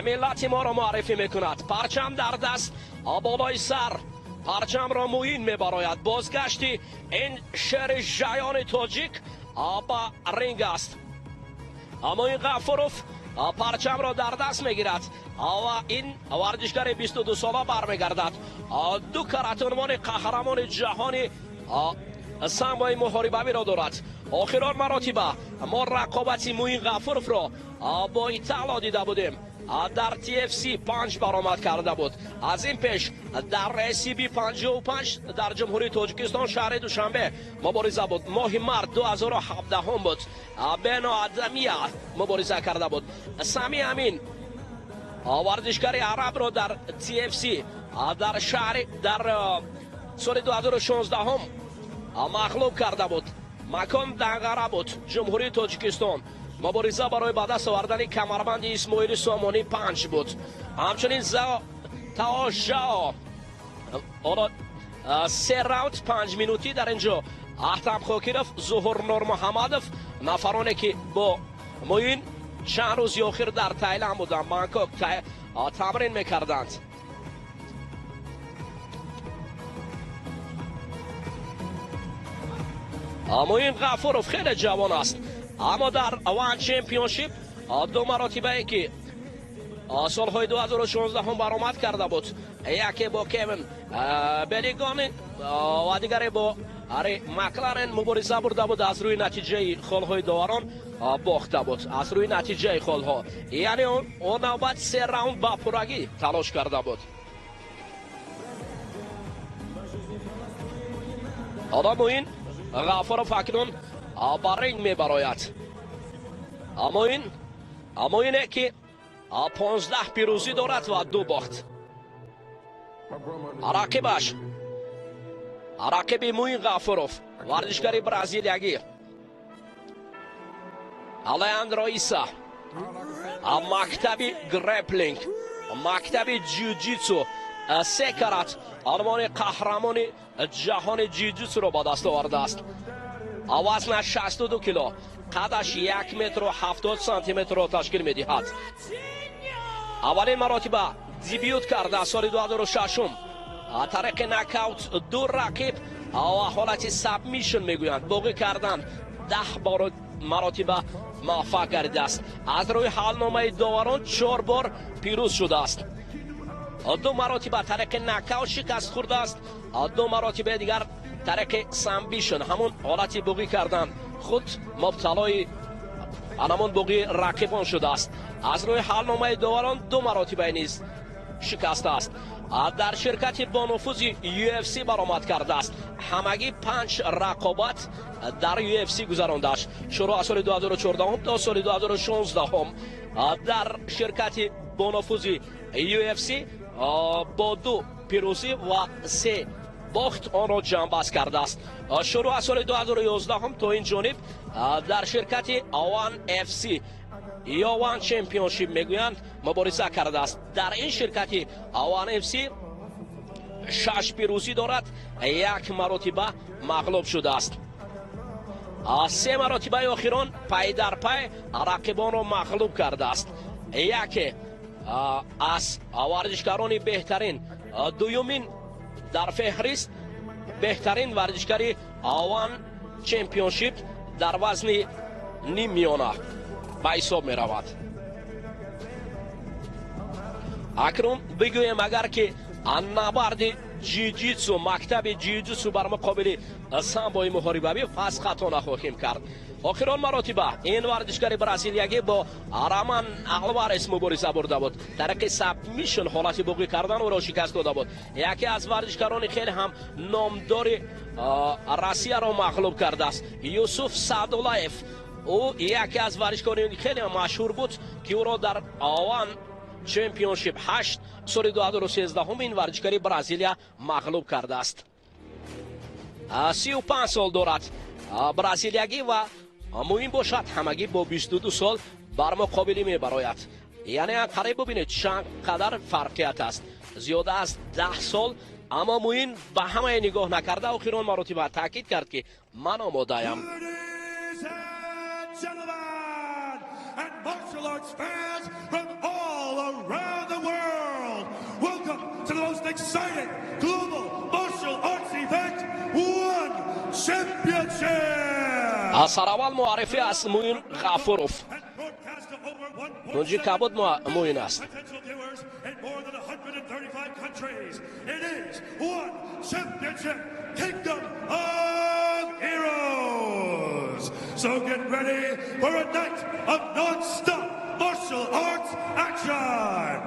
Миллати моро муаррифӣ мекунад. Парчам дар даст, болои сар парчамро Муин мебарояд. Бозгашти ин шери жаёни тоҷик ба ринг аст. Муин Ғафуров парчамро дар даст мегирад ва ин варзишгари 22 сола бармегардад. Ду карат унвони қаҳрамони ҷаҳони самбои муҳорибавиро дорад. Охирон маротиба мо рақобати Муин Ғафуровро бо Итало дида будем, дар TFC 5 баромад карда буд. Аз ин пеш дар ACB 55 дар Ҷумҳурии Тоҷикистон, шаҳри Душанбе мубориза буд. Моҳи март 2017 буд, Бено Адамия мубориза карда буд. Сами Амин, варзишгари арабро, дар TFC дар шаҳри дар соли 2016 мағлуб карда буд. Макон Данғара буд, Ҷумҳурии Тоҷикистон. Мубориза барои ба даст овардани камарбанди Исмоили Сомонӣ панҷ буд. Ҳамчунин Тао Жао ҳоло се раунд 5 минутӣ. Дар ин ҷо Аҳтам Хокиров, Зуҳур Нурмуҳаммадов, нафароне ки бо Муин чанд рӯзи охир дар Тайланд буданд, Бангкок тамрин мекарданд. Муин Ғафуров хеле ҷавон аст, аммо дар One Championship ду маротибае ки солҳои 2016 баромад карда буд, яке бо Кевин Белигони ва дигаре бо Ари Макларен мубориза бурда буд, аз рӯи натиҷаи холҳои доварон бохта буд. Аз рӯи натиҷаи холҳо, яъне он навбат се раунд ба пуррагӣ талош карда буд. Ҳоло Муин Ғафуров акнун ба ринг мебарояд. Муине ки 15 пирӯзӣ дорад ва ду бохт. Рақибаш, рақиби Муин Ғафуров, варзишгари бразилиягӣ Алеандро Иса, мактаби греплинг, мактаби ҷиу-ҷитсу, се карат унвони қаҳрамони ҷаҳони ҷиу-ҷитсуро ба даст овардааст. Вазнаш 62 кило, қадаш 1 метру 70 сантиметрро ташкил медиҳад. Аввалин маротиба дебют карда соли 2006, тариқи нокаут ду рақиб ва ҳолати submission мегӯянд, боғӣ кардан, 10 бор маротиба муваффақ гардидааст. Аз рӯи ҳалномаи доварон чор бор пирӯз шудааст. Ду маротиба тариқи нокаут шикаст хӯрдааст, ду маротибаи дигар тариқи submission, ҳамон ҳолати буғӣ кардан, худ мубталои анамон буғии рақибон шудааст. Аз рӯи ҳалномаи доварон ду маротибаи низ шикастааст. Дар ширкати бонуфузи UFC баромад кардааст. Ҳамагӣ панҷ рақобат дар UFC гузарондааст, шурӯъ аз соли 2014 то соли 2016. Дар ширкати бонуфузи UFC бо ду пирӯзӣ ва се бохт онро ҷамъбаст кардааст. Шурӯъ аз соли 2011 то ин ҷониб дар ширкати One FC ё One Championship мегӯянд мубориза кардааст. Дар ин ширкати One FC шаш пирӯзӣ дорад, як маротиба мағлуб шудааст. Се маротибаи охирон пай дар пай рақибонро мағлуб кардааст. Яке аз варзишгарони беҳтарин, дуюмин дар феҳрист, беҳтарин варзишгари One Championship дар вазни ниммиёна ба ҳисоб меравад. Акнун бигӯем, агар ки набарди ҷиу-ҷитсу, мактаби ҷиу-ҷитсу бар муқобили самбои муҳорибавӣ, пас хато нахоҳем кард. Охирон маротиба ин варзишгари бразилиягӣ бо Раман Алварес мубориза бурда буд, тариқи submission, ҳолати буғӣ кардан, ӯро шикаст дода буд. Яке аз варзишгарони хеле ҳам номдори Россияро мағлуб кардааст, Юсуф Саъдуллаев. Ӯ яке аз варзишкорони хеле машҳур буд, ки ӯро дар One Championship 8 соли 2013 ин варзишгари Бразилия мағлуб кардааст. 35 сол дорад бразилиягӣ ва муҳим бошад, ҳамагӣ бо 22 сол бар муқобилӣ мебарояд. Яъне қариб бубинед, чанд қадар фарқият аст, зиёда аз 10 сол. Аммо Муин ба ҳамае нигоҳ накарда, охирон маротиба таъкид кард, ки ман омодаям. Gentlemen, and martial arts fans from all around Exciting global martial arts event, One Championship. Сараввал муаррифӣ аст Муин Ғафуров. And broadcast to over 1.7 Кунҷи кабуд Муин аст. Potential viewers in more than 135 countries. It is One Championship, Kingdom of Heroes. So get ready for a night of non-stop martial arts action.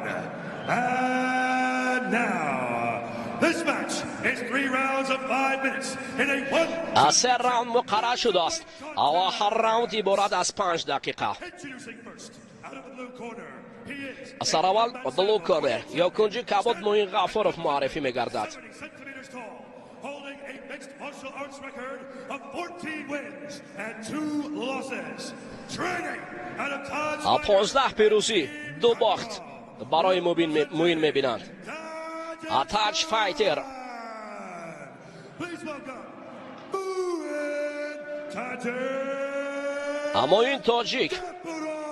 And now, this match is 3 rounds of 5 minutes in a one Се раунд муқаррар шудааст ва ҳар раунд иборат аз 5 дақиқа. Introducing first, out of the blue corner, he is Сараввал blue corner ё кунҷи кабуд Муин Ғафуров муаррифӣ мегардад. 70 centimeters tall, holding a mixed martial arts record of 14 wins and 2 losses. Training out of Taj 15 пирӯзӣ, ду бохт барои Муин мебинанд. Таҷ Файтер. Please welcome Muin Tajik Муин Тоҷик. Gafurov.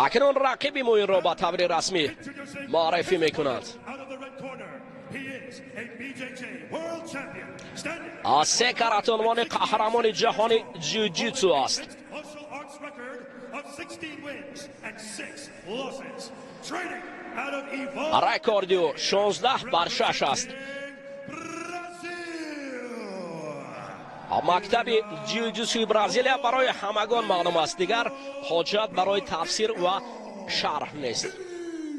Акнун рақиби Муинро ба таври расмӣ муаррифӣ мекунанд. Out of the red corner, he is a BJJ world champion, standing Се карат унвони қаҳрамони ҷаҳони ҷиу-ҷитсу аст. Mixed martial arts record of 16 wins and 6 losses. Training out of Evolve Рекорди ӯ 16-6 аст. Brazil. Мактаби ҷиу-ҷитсуи Бразилия барои ҳамагон маълум аст, дигар ҳоҷат барои тафсир ва шарҳ нест.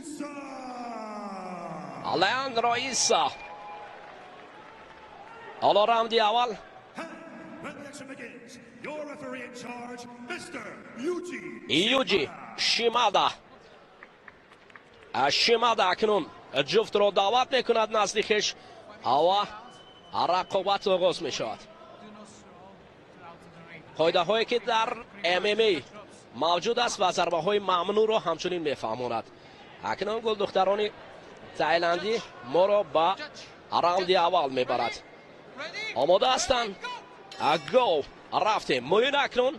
Issa. Леандро Исса. Ҳоло раунди аввал. When the action begins, your referee in charge, Mr. Yuji. Юҷи Шимада. Шимада акнун ҷуфтро даъват мекунад назди хеш ва рақобат оғоз мешавад. Қоидаҳое ки дар ММА мавҷуд аст ва зарбаҳои мамнӯъро ҳамчунин мефаҳмонад. Акнун гулдухтарони тайландӣ моро ба раунди аввал мебарад. Омода ҳастанд. Го, рафтем. Муин акнун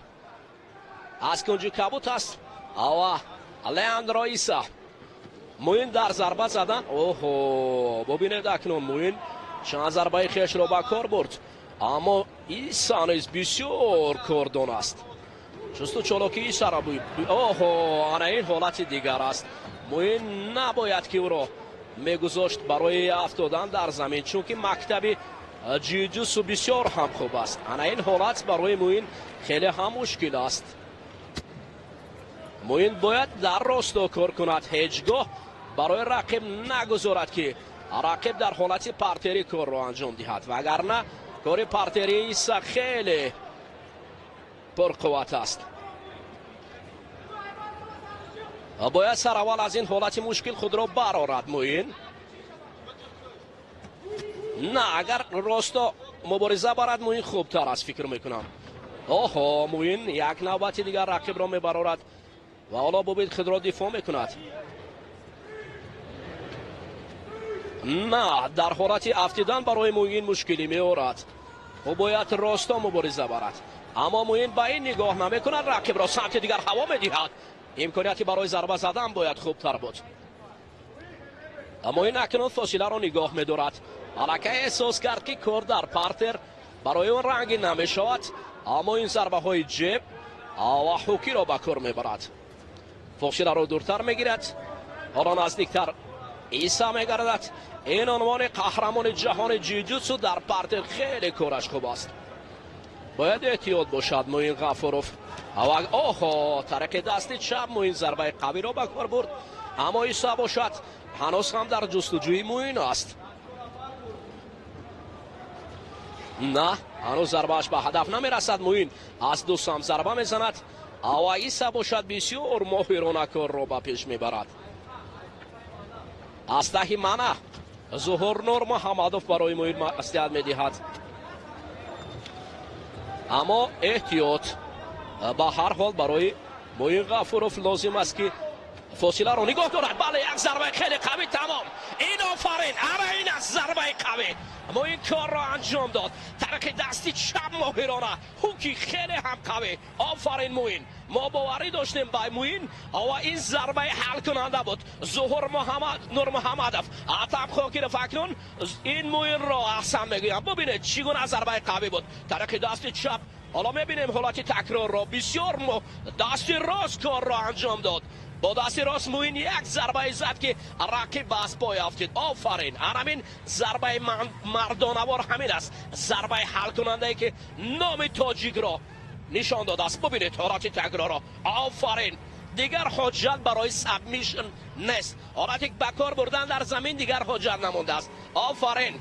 аз кунҷи кабут аст ва Леандро Иса. Муин дар зарба задан, оҳо, бубинед, акнун Муин чанд зарбаи хешро ба кор бурд, аммо Иса низ бисёр кордон аст. Чусту чолоки Исаро, оҳо, ана ин ҳолати дигар аст. Муин набояд ки ӯро мегузошт барои афтодан дар замин, чунки мактаби ҷиу-ҷитсу бисёр ҳам хуб аст. Ана ин ҳолат барои Муин хеле ҳам мушкил аст. Муин бояд дар росто кор кунад, ҳеҷ гоҳ барои рақиб нагузорад, ки рақиб дар ҳолати партерӣ корро анҷом диҳад, вагарна кори партерии Иса хеле пурқувват аст. Бояд сараввал аз ин ҳолати мушкил худро барорад Муин. На, агар росто мубориза барад, Муин хубтар аст, фикр мекунам. Оҳо, Муин як навбати дигар рақибро мебарорад ва ҳоло бубид, худро дифоъ мекунад. На, дар ҳолати афтидан барои Муин мушкилӣ меорад. Ӯ бояд росто мубориза барад, аммо Муин ба ин нигоҳ намекунад, рақибро самти дигар ҳаво медиҳад. Имконияти барои зарба задан бояд хубтар буд. Муин акнун фосиларо нигоҳ медорад. Аллакай эҳсос кард, ки кор дар партер барои он рангин намешавад, аммо ин зарбаҳои ҷеб ва ҳукиро ба кор мебарад, фосиларо дуртар мегирад. Ҳоло наздиктар Иса мегардад. Ин унвони қаҳрамони ҷаҳони ҷиу-ҷитсу дар партер хеле кораш хуб аст. Бояд эҳтиёт бошад Муин Ғафуров. Оҳо, тариқи дасти чап Муин зарбаи қавиро ба кор бурд, аммо Иса бошад ҳанӯз ҳам дар ҷустуҷӯи Муин аст. На, ҳанӯз зарбааш ба ҳадаф намерасад. Муин аз ду самт зарба мезанад ва Иса бошад бисёр моҳирона корро ба пеш мебарад. Аз таҳи мана Зуҳурнур Муҳаммадов барои Муин маслиҳат медиҳад, аммо эҳтиёт ба ҳар ҳол барои Муин Ғафуров лозим аст, ки Фосиларо нигоҳ дорад. Бале, як зарбаи хеле қавӣ, тамом. Ин, офарин, ана ин аст зарбаи қавӣ. Муин корро анҷом дод. Тариқи дасти чап, моҳирона, хуки хеле ҳам қавӣ. Офарин, Муин! Мо боварӣ доштем ба Муин ва ин зарбаи ҳалкунанда буд. Зуҳур Муҳаммад Нурмуҳаммадов, Атам Хокиров акнун ин Муинро аҳсан мегӯям. Бубинед, чӣ гуна зарбаи қавӣ буд тариқи дасти чап. Ҳоло мебинем ҳолати такрорро. Бисёр дасти рост корро анҷом дод. Бо дасти рост Муин як зарбае зад, ки рақиб ба аз пой афтид. Офарин! Ҳамин зарбаи мардонавор ҳамин аст, зарбаи ҳалкунандае, ки номи тоҷикро нишон додааст. Бубинед ҳолати такрорро. Офарин! Дигар ҳоҷат барои сабмишн нест. Ҳолати ба кор бурдан дар замин дигар ҳоҷат намондааст. Офарин!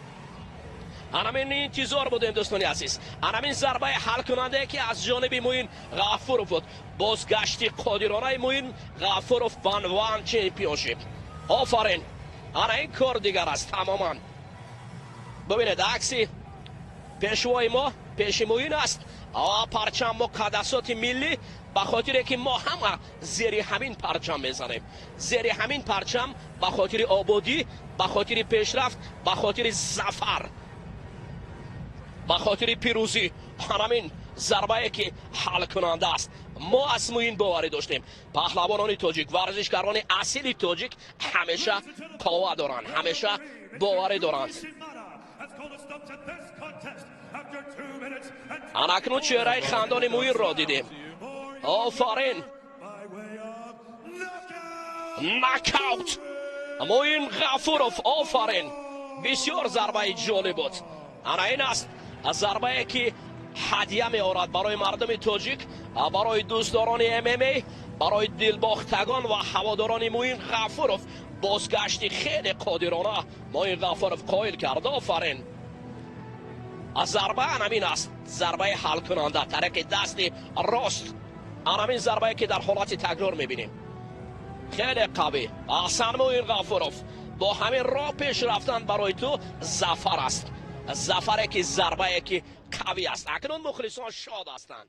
Анамин интизор будем, дӯстони азиз. Анамин зарбаи ҳалкунандае, ки аз ҷониби Муин Ғафуров буд. Бозгашти қодиронаи Муин Ғафуров ба ONE Championship. Офарин! Ана ин кор дигар аст тамоман. Бубинед, акси пешвои мо пеши Муин аст, парчам, муқаддасоти миллӣ, ба хотире ки мо ҳама зери ҳамин парчам мезанем, зери ҳамин парчам, ба хотири ободӣ, ба хотири пешрафт, ба хотири зафар, ба хотири пирӯзӣ. Ҳамин зарбае, ки ҳалкунанда аст. Мо аз Муин боварӣ доштем. Паҳлавонони тоҷик, варзишгарони асили тоҷик ҳамеша қова доранд, ҳамеша боварӣ доранд. Has called a stop to this contest after 2 minutes and Анакнун чеҳраи хандони Муинро дидем. Офарин! by way of knockout. Нокаут! Муин Ғафуров, офарин! Бисёр зарбаи ҷолиб буд. Ана ин аст зарбае, ки ҳадя меорад барои мардуми тоҷик, барои дӯстдорони ММА, барои дилбохтагон ва ҳаводорони Муин Ғафуров. Бозгашти хеле қодирона Муин Ғафуров қоил кард. Офарин! Зарба анамин аст, зарбаи ҳалкунанда тариқи дасти рост. Анамин зарбае, ки дар ҳолати такрор мебинем, хеле қавӣ. Аҳсан, Муин Ғафуров! Бо ҳамин роҳ пеш рафтан барои ту зафар аст, зафаре ки зарбае ки қавӣ аст. Акнун мухлисон шод ҳастанд.